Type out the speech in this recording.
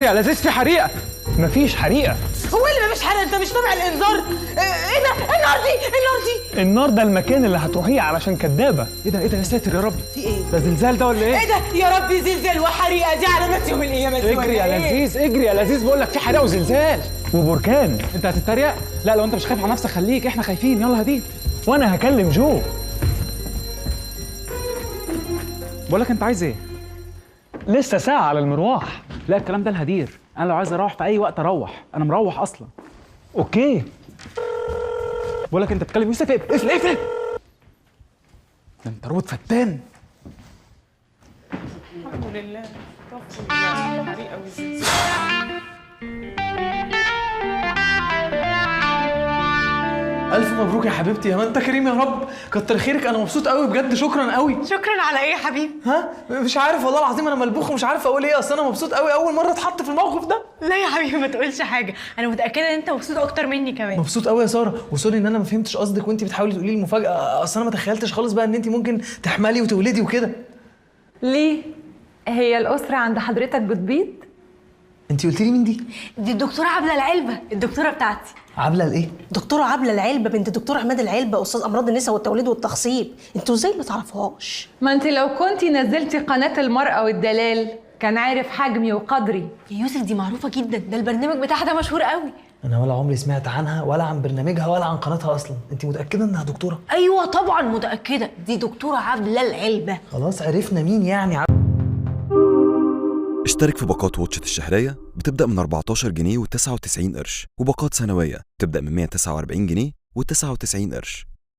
يا لذيذ في حريقة. مفيش حريقة. هو اللي مفيش حريقة؟ انت مش تابع الانذار؟ ايه ده؟ النار دي، النار دي. النار ده المكان اللي هتروحيه علشان كدابه. ايه ده؟ ايه ده؟ يا ساتر يا رب، في ايه؟ ده زلزال ده ولا ايه؟ ايه ده يا ربي؟ زلزال وحريقه دي علامات يوم القيامة دي. اجري يا لذيذ، اجري يا لذيذ، بقول لك في حريقة وزلزال وبركان. انت هتتريق؟ لا لو انت مش خايف على نفسك خليك، احنا خايفين. يلا هدير. وانا هكلم جو. بقول لك انت عايز ايه؟ لسه ساعة على المروح. لا الكلام ده الهدير، انا لو عايز اروح في اي وقت اروح، انا مروح اصلا. okay. بقول لك انت بتكلم يوسف؟ اقفل اقفل. ده انت روت فتان. الحمد لله، حريقة وزلزال. ألف مبروك يا حبيبتي، يا ما أنت كريم يا رب، كتر خيرك، أنا مبسوط قوي بجد، شكرا قوي. شكرا على ايه يا حبيبي؟ ها؟ مش عارف والله العظيم، أنا ملبوخ ومش عارف أقول إيه، أصل أنا مبسوط قوي، أول مرة أتحط في الموقف ده. لا يا حبيبي ما تقولش حاجة، أنا متأكدة إن أنت مبسوط أكتر مني كمان. مبسوط قوي يا سارة، و sorry إن أنا ما فهمتش قصدك وأنت بتحاولي تقولي لي المفاجأة، أصل أنا ما تخيلتش خالص بقى إن أنت ممكن تحملي وتولدي وكده. ليه؟ هي الأسرة عند حضرتك بتبيض؟ أنت قلتي لي مين دي؟ دي الدكتورة عبلة العلبة، الدكتورة بتاعتي. عبلة الإيه؟ دكتورة عبلة العلبة بنت دكتور عماد العلبة، أستاذ أمراض النساء والتوليد والتخصيب. أنتوا إزاي ما تعرفوهاش؟ ما أنت لو كنتي نزلتي قناة المرأة والدلال كان عارف حجمي وقدري. يا يوسف دي معروفة جدا، ده البرنامج بتاعها ده مشهور قوي. أنا ولا عمري سمعت عنها ولا عن برنامجها ولا عن قناتها أصلا، أنت متأكدة إنها دكتورة؟ أيوة طبعا متأكدة، دي دكتورة عبلة العلبة. خلاص عرفنا مين يعني. اشترك في باقات واتشت الشهرية بتبدأ من 14 جنيه و99 قرش، وباقات سنوية بتبدأ من 149 جنيه و99 قرش.